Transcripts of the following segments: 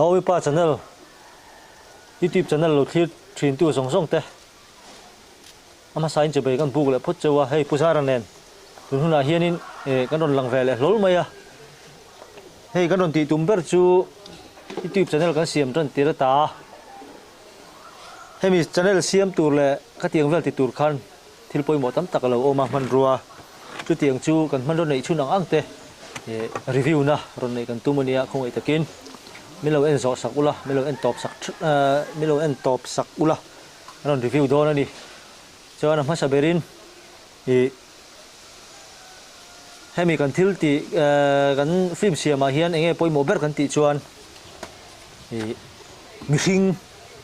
Naomi pa channel YouTube channel lo thlir thin tu zawng zawng te a hmasa in chawbei kan buk leh phawt cheu a, hei Pu Zara nen tun hunah hianin eh kan rawn lang ve leh hlawl mai a, hei kan rawn tih tum ber chu YouTube channel kan siam tan tir ata a, hemi channel siam tur leh khatiang vel ti tur khan thil pawimawh tam tak a lo awm a hmanrua chutiang chu kan hmanraw neih chhun ang ang te eh review na rawn neih kan tum a nia khawngaih takin min lo en zawh sak ula min lo en tawp sak eh min lo en tawp sak ula an rawn review dawn a ni chuan a hmasa berin ih hemi kan thil tih eh kan film siamah hian eng nge pawimawh ber kan tih chuan ih mihring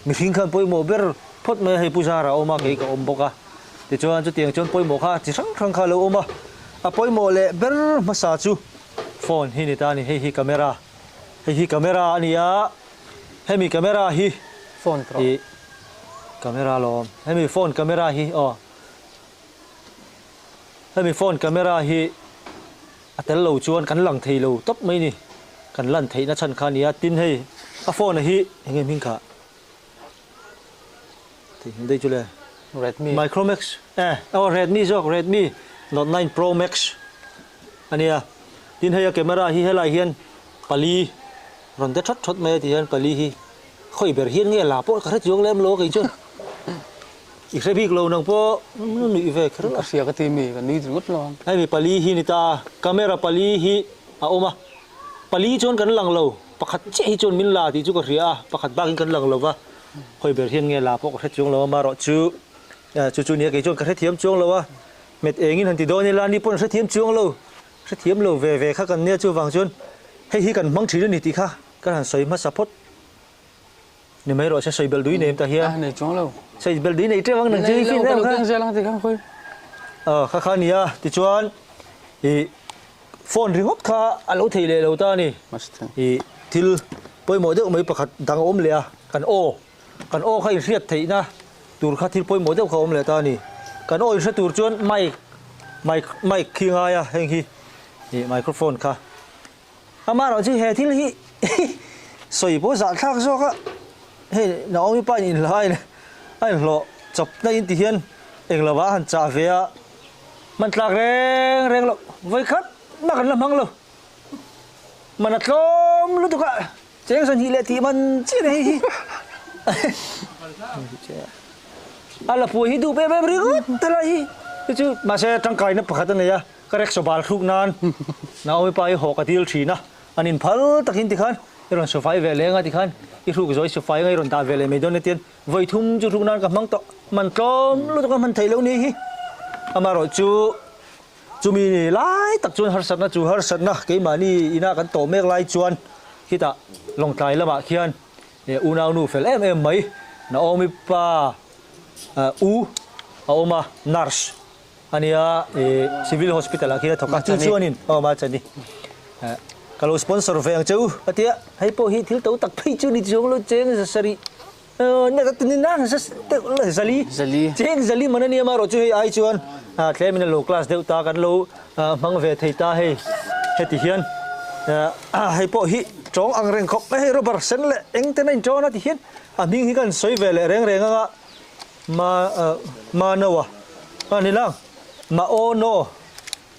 mihring khan pawimawh ber phawt mai a hei Pu Zara a awm a kei ka awm bawk a tichuan chutiang chuan pawimawh kha chi hrang hrang kha a lo awm a a pawimawh leh ber hmasa chu phone hi ni ta a ni hei hi camera hei hi camera a ni a hemi camera hi phone ih camera lawm hemi phone camera hi aw hemi phone camera hi A tel lo chuan kan lang thei lo tawp mai ni. Kan lan theihna chhan kha a nia. Tin hei a phone a hi eng nge hming kha? Theihnghilh daih chu le. Redmi. Micromax eh aw Redmi zawk Redmi Note 9 Pro Max a nia. Tin hei a camera hi helai hian pali rawn de thawt thawt mai a ti hian pali hi khawi ber hian nge la pawh ka hre chuang lem lo kei chuan. I hre bik lo nang pawh nuih ve kher la. Ka hria ka ti mi, ka nui ringawt lo ang. Hei mi pali hi ni ta, camera pali hi a awm a, pali chuan kan lang lo, pakhat chiah hi chuan min la tih chu ka hria a, pakhat bakin kan lang lo va, hawi ber hian nge la pawh ka hre chuang lo a, marawh chu chu chu nia kei chuan ka hrethiam chuang lo a, met engin han ti dawn ila ni pawn hrethiam chuang lo, hrethiam lo ve ve kha kan nia chuvang chuan hei hi kan hmang thin a ni tih kha ka han sawi hmasa phawt. Ni mai rawh se sawi belh dui nei ta hian. Ah nei chuang lo. Sawi belh dui nei teuh ang nang chu i fin em kha. Zel ang ti khan khawi. Ah kha kha nia tichuan i phone ringawt kha a lo thei leh lo ta a ni. I thil pawimawh deuh mai pakhat dang a awm leh a kan aw kan aw kha inhriat theihna tur kha thil pawimawh deuh kha a awm leh ta a ni. Kan aw inhre tur chuan mic mic mic khi ngai a heng hi i microphone kha. Amaherawh chu he thil hi sawi pawh zahthlak zawk a, hei Naomi pa in inhlai a inhlawh chawp na in ti hian englo ah a han chah ve a, hman tlak reng reng loh vawi khat mah kan la hmang lo, man a tlawm lutuk a, cheng 20 leh tih man chiah hei hi a la puai hi duh em em ringawt ta lai hi, chu chu mahse tangkaina pakhat a nei a. Ka rek sawbal hruk nan Naomi pa hi haw ka dil thin a, an inphal takin tikhan i rawn sawfai ve leng a tikhan i hruk zawi sawfai anga i rawn dah ve leh mai dawn atian vawi thum chu hruk nan ka hmang tawh man tlawm lutuk a hman theih loh ni hi. Amaherawh chu chumi ni lai tak chuan harsatna chu harsatna keimahni ina kan tawh mek lai chuan khitah Lawngtlai lamah khian unaunu fel em em mai Naomi pa u a awm a nurse A nia ih civil hospital ah khian a thawk a chu chuanin aw Machani ka lo sponsor ve ang che u a tia hei pawh hi thil to tak phei chu ni chuang lo cheng zasarih zali cheng zali man a nia marawh chu hei ai chuan tlem in a lo class deuh ta kan lo hmang ve thei ta hei heti hian hei pawh hi tawng ang reng khawp mai hei rubber sen leh eng ten a intawn a ti hian a hming hi kan sawi ve leh reng reng ang a. Ma ma no a a ni lang ma aw no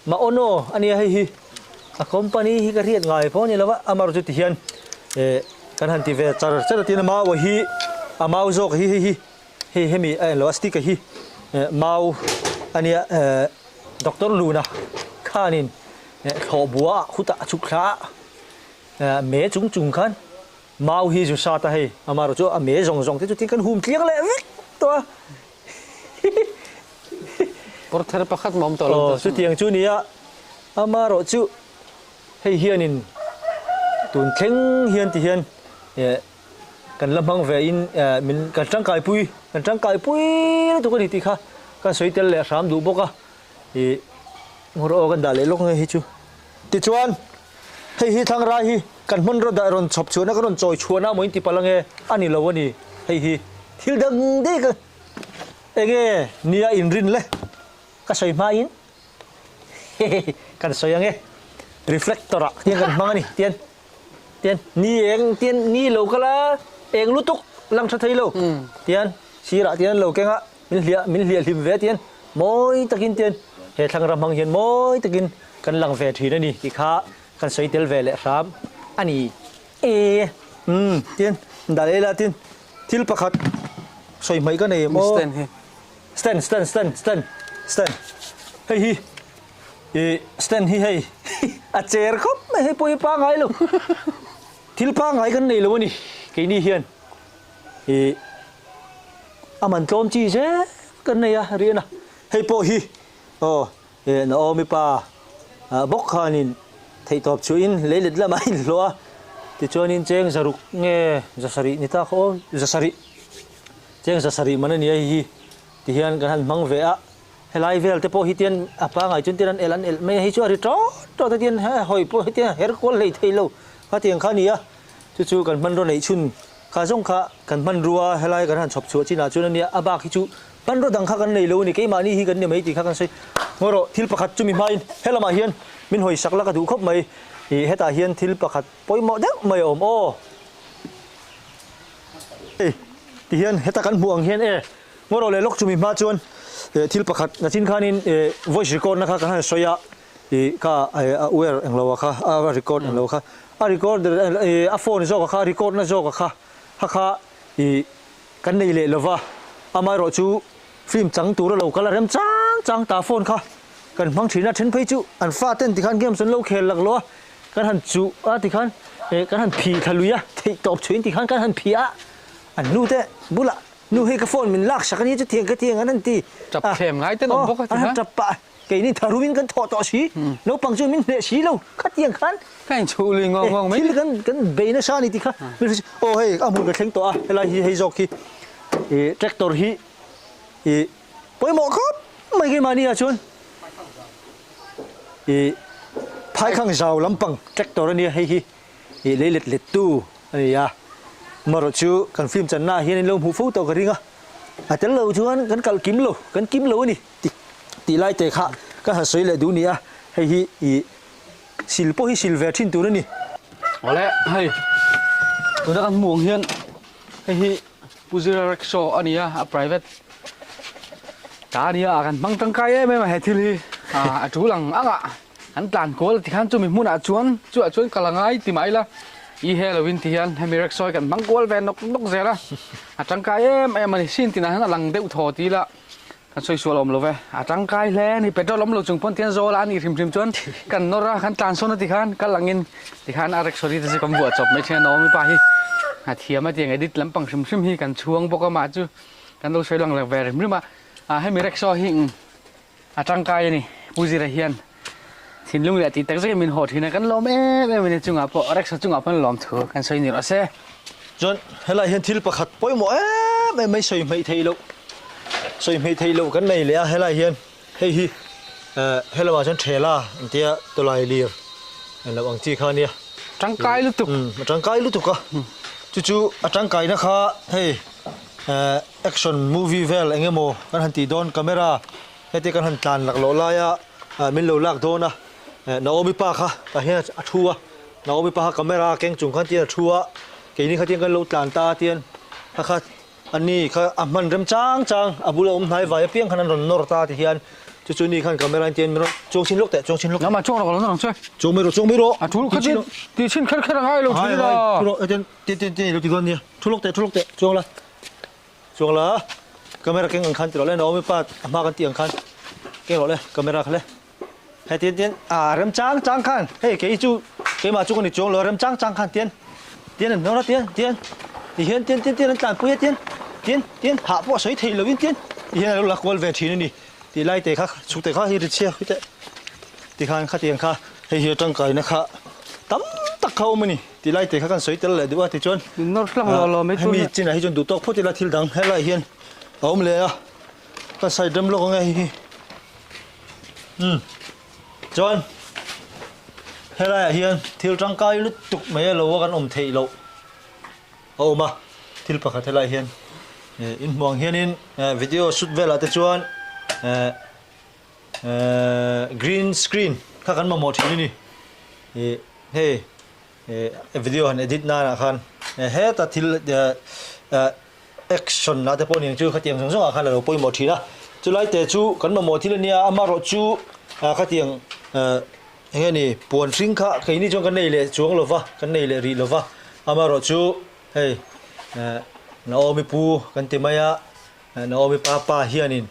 ma aw no a nia hei hi a company hi ka hriat ngai pawh a ni lo va amaherawh chu tihian eh kan han ti ve char char a tin a mau a hi a mau zawk hi hei hi hei hemi a en lo a stick a hi eh mau a nia eh doctor luna khanin eh thlawhbua ah khutah a chhuk thla a eh me chung chung khan. Mau hi zu sat a hei, amaherawh chu a me zawng zawng te chu tin kan hum tliang leh vek tawh a. Pawr ther pakhat mah awm tawh lo. Aw chutiang chu nia, amaherawh chu hei hianin tun thleng hian ti hian eh kan la hmang ve in eh min kan tangkai pui, kan tangkai pui lutuk a ni tih kha kan sawi tel leh hram duh bawk a, ih ngawr aw kan dah leh lawk nge hi chu. Tichuan. Hei hi thlangra hi kan hmanraw dah rawn chhawp chhuahna ka rawn chawi chhuahna amaw in ti palh ange a ni lo a ni. Hei hi thil dang daih ka enge nia inrin le ka sawi hmain hehehe kan sawi ange reflector ah tiang kan hmang a ni tian. Tian ni eng tian ni lo kal a eng lutuk lang tha thei lo. Tian sirah tian an lo keng a min hliah min hliah hlim ve tian mawi takin tian he thlang ram hmang hian mawi takin kan lang ve thin a ni tih kha kan sawi tel ve leh hram a ni e. Umm tian dah leh ila tin thil pakhat sawi hmaih ka nei em aw. Stand hi. Stand stand stand stand stand hei hi Ih stand hi hei a cher khawp mai hei pawh hi pangngai lo thil pangngai kan nei lo a ni keini hian ih a man tlawm chi zel kan nei a rian a hei pawh hi aw ih Naomi pa ah bawk khanin theihtawp chhuahin leilet lamah a inhlawh a tichuanin cheng zaruk nge zasarih ni ta kha aw zasarih cheng zasarih man a ni a hei hi tihian kan han hmang ve a. Helai vel te pawh hi tian a pangai chuan tian an elh an elh mai a, hei chu a ri tawt tawt a tian hawi pawh hi tian a her kual hlei thei lo kha tiang kha a ni a, chu chu kan hmanraw neih chhun kha zawng kha kan hmanrua helai kan han chhawp chhuah chinah chuan a nia, a bak hi chu hmanraw dang kha kan nei lo a ni, keimahni hi kan ni mai tih kha kan sawi ngaw rawh. Thil pakhat chumi hmain helamah hian min hawi sak la ka duh khawp mai, ih hetah hian thil pakhat pawimawh deuh mai a awm aw. Hei tihian heta kan hmuh ang hian e. Ngaw rawh leh lawk chumi hma chuan thil pakhat nachin khanin voice record na kha kan han sawi a, ih kha a uer englo a kha a record englo kha a recorder a phone zawk a kha record na zawk a kha kha kha ih kan nei leh lova amaherawh chu film chang tur a lo kal a rem chang chang ta phone kha kan hmang thin a then phei chu an fa ten tikhan games an lo khel lak lo a kan han chuh a tikhan kan han phih thla lui a theih tawp chhuin tikhan kan han phih a an nu te bulah Nu hei ka phone min lak sak a nia chu tiang ka tiang an han ti. Tap thlem ngai ten awm bawk a ti kha. Tap pah keini tharum in kan thawh tawh si. Naupang chu min hneh si lo kha tiang khan. Ka in chhuh lui ngawng ngawng mai. Thil kan kan bei nasa a ni ti kha. Aw hei a hmun ka thleng tawh a helai hi hei zawk hi ih tractor hi ih pawimawh khawp mai keimahni ah chuan ih phaikhang zau lampang tractor a nia hei hi. Ih lei let let tu a ni a, amaherawh chu kan film channa ah hian in lo hmuh fo tawh ka ring a, a tel lo chuan kan kalh kim lo, kan kim lo a ni tih tih lai te kha ka han sawi leh duh ni a, hei hi ih sil pawh hi sil ve thin tur a ni. Awle hei tuna kan hmuh ang hian hei hi Pu Zira rickshaw a ni a, a private ta a ni a, kan hmang tangkai em em a he thil hi a tul ang ang ah. An tlan kual ti khan chumi hmunah chuan chuah chuan kal a ngai ti mah ila i he lovin ti hian hemi rickshaw hi kan hmang kual ve nawk nawk zel a, a tangkai em em a ni. Sin tinah hian a lang deuh thaw ti ila kan sawi sual awm lo ve, a tangkai hle a ni. Petrol awm lo chung pawn tihian zawl a nih hrim hrim chuan kan nawr a, kan tlan sawn a ti khan kal angin ti khan a rickshaw ri te chu kan vuah chawp mai thin a, Naomi pa hi a thiam a tiang edit lampang hrim hrim hi kan chhuang bawk a mah chu kan lo sawi lang ve hrim hrim a, hemi rickshaw hi A tangkai a ni. Pu Zira hian thinlung leh tih tak zekin min haw thin a, kan lawm em em a ni. Chungah pawh Rexa chungah pawh lawm thu kan sawi ni rawh se. Chuan helai hian thil pakhat pawimawh em em mai sawi hmeih theih loh, sawi hmeih theih loh kan nei leh a, helai hian hei hi helamah chuan thela an tia tawlai lir an lo ang chi kha a nia. Tangkai lutuk. A tangkai lutuk a, chu chu a tangkaina kha hei. Action movie vel eng emaw kan han tih dawn camera heti kan han tlan lak loh laia min lo lak dawn a, Naomi pa kha tah hian a thu a, Naomi pa kha camera keng chung khan tian a thu a, keini kha tian kan lo tlan ta tian kha kha ani kha a hman rem chang chang a bula awm hnai vai apiang khan an rawn nawr ta ti hian chu chu ni khan camera in tian min rawn chuang chhin lawk teh chuang chhin lawk teh. Chuang rawh ka lo nawr ang che. Chuang mai rawh chuang mai rawh. A thu kha ti chhin kher kher a ngai lo thin a. Thu rawh hetian Tin tin tin i lo ti dawn nia. Thu lawk teh thu lawk teh chuang la. Chuang la. Camera keng ang khan ti rawh le Naomi pa a hma kan tih ang khan keng rawh le camera kha le. Hei tin tin a rem chang chang khan hei kei chu keimah chu ka ni chuang lo rem chang chang khan tian tian an hnawr a tian tian ti hian tian tian tian an tlanpui a tian tian tian hah pawh a sawi thei lovin tian ti hian a lo la kual ve thin a ni. Tih lai te kha chhuk te kha hi ri chhia teh tikhan khatiang kha hei hi a tangkaina kha tam tak kha a awm a ni. Ti lai te kha kan sawi tel leh duh a tichuan hemi chinah hi chuan duh tawk phawt ila thil dang helaiah hian a awm leh a ka side rem lawk ang e hei hi umm chuan helaiah hian thil tangkai lutuk mai a lo a kan awm theih loh a awm a thil pakhat helaiah hian in hmuh ang hianin video shoot velah te chuan eh green screen kha kan mamawh thin a ni ih hei. Video han edit nanah khan heta thil action ah te pawh ni ang chu khatiang zawng zawng ah khan a lo pawimawh thin a, chulai te chu kan mamawh thil a nia amaherawh chu khatiang eng nge ni puan hring kha keini chuan kan nei leh chuang lo va kan nei leh rih lo va amaherawh chu hei Naomi pu kan ti mai a Naomi pa pa hianin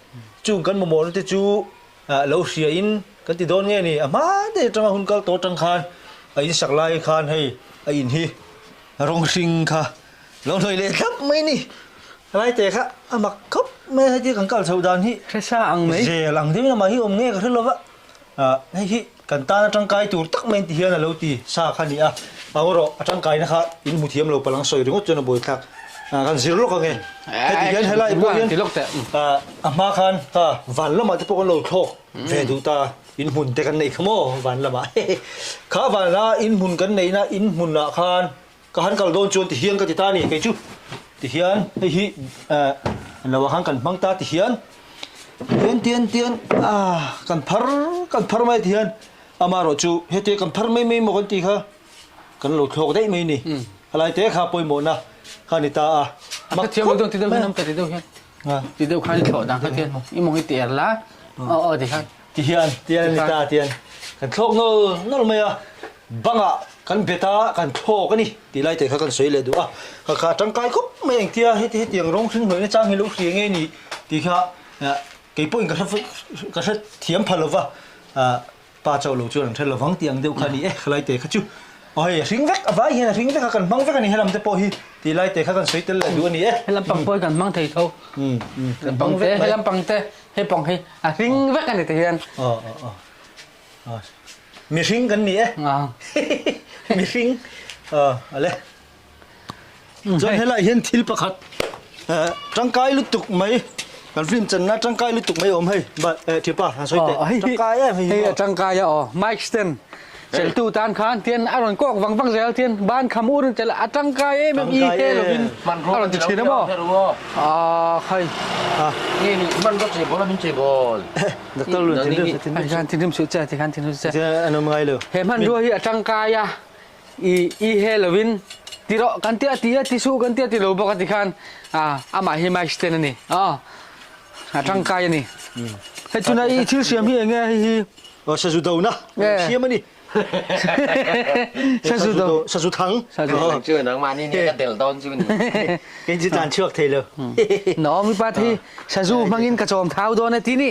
chung kan mamawh na te chu lo hria in kan ti dawn nge ni a hma te atanga hun kal tawh atang khan a in sak lai khan hei a in hi rawng hring kha lo hnawih leh thlap mai ni helai te kha a mak khawp mai a hetia kan kal chhoh dan hi hresa ang mai zel ang deuhin amah hi awm nge ka hre lova ah hei hi kan tan a tangkai tur tak mai ti hian a lo ti sa kha a ni a ang erawh a tangkaina kha in hmu thiam lo palang sawi ringawt chuan a buaithlak ah kan zir lawk ang e heti hian helai pawh hian ah A hma khan kha van lamah te pawh kan lo thlawk ve duh ta, in hmun te kan neih kha maw van lamah kha vana in hmun kan neihna in hmunah khan ka han kal dawn chuan tihian ka ti ta a ni kei chu tihian hei hi eh lo ah khan kan hmang ta tihian tian tian tian ah kan phar kan phar mai tihian amaherawh chu heti kan phar mai mai maw kan tih kha kan lo thlawk daih mai ni helai te kha pawimawhna kha a ni ta a. A thiam lo dawn ti deuh hian an pe ti deuh hian. Ti deuh khan i thlawh dan kha tian i mawng i ti er la aw aw ti khan. Ti hian tian a ni ta tian kan thlawk nawl nawl mai a, bangah kan bet a kan thlawk a ni tih lai te kha kan sawi leh duh a, kha kha tangkai khawp mai ang tia heti hetiang rawng hring hnawih na chang hi lo hria nge ni tih kha kei pawhin ka hre ka hre thiam pha lova Pa chauh lo chuan an hre lovang tih ang deuh kha a ni e, khalai te kha chu. Aw hei a hring vek, a vai hian a hring vek a, kan hmang vek a ni helam te pawh hi tih lai te kha kan sawi tel leh duh a ni e. Helam pang pawh hi kan hmang thei tho. Kan hmang vek mai. Helam pang te, hei pang hi a hring vek a ni te hian. Aw aw aw. Aw mihring kan ni e. Mihring. Aw ale. Chuan helaiah hian thil pakhat tangkai lutuk mai kan film channa tangkai lutuk mai a awm hei thipa han sawi teh tangkai em hei hei a tangkai a aw mic stand cheltu tan khan tian a rawn kawk vang vang zel tian ban kham ur in chelh a tangkai em em i he lovin a rawn ti thin a maw a khai nge ni hmanrua cheibawl a min cheibawl doctor lun thinrim khan thinrim suh che ti khan thinrim suh che an awm ngai lo he hmanrua hi a tangkai a I i he lovin ti rawh kan tia ti a ti suh kan tia ti lo bawk a ti khan a amah hi mic stand a ni a a tangkai a ni hei tuna i thil siam hi enge hei hi aw sazu do na siam a ni sazu do sazu thang sazu chu nangmah ni ni ka del dawn chu ni kei chu tan chhuak thei lo no mi pa thi sazu hmangin ka chawm thau dawn a ti ni.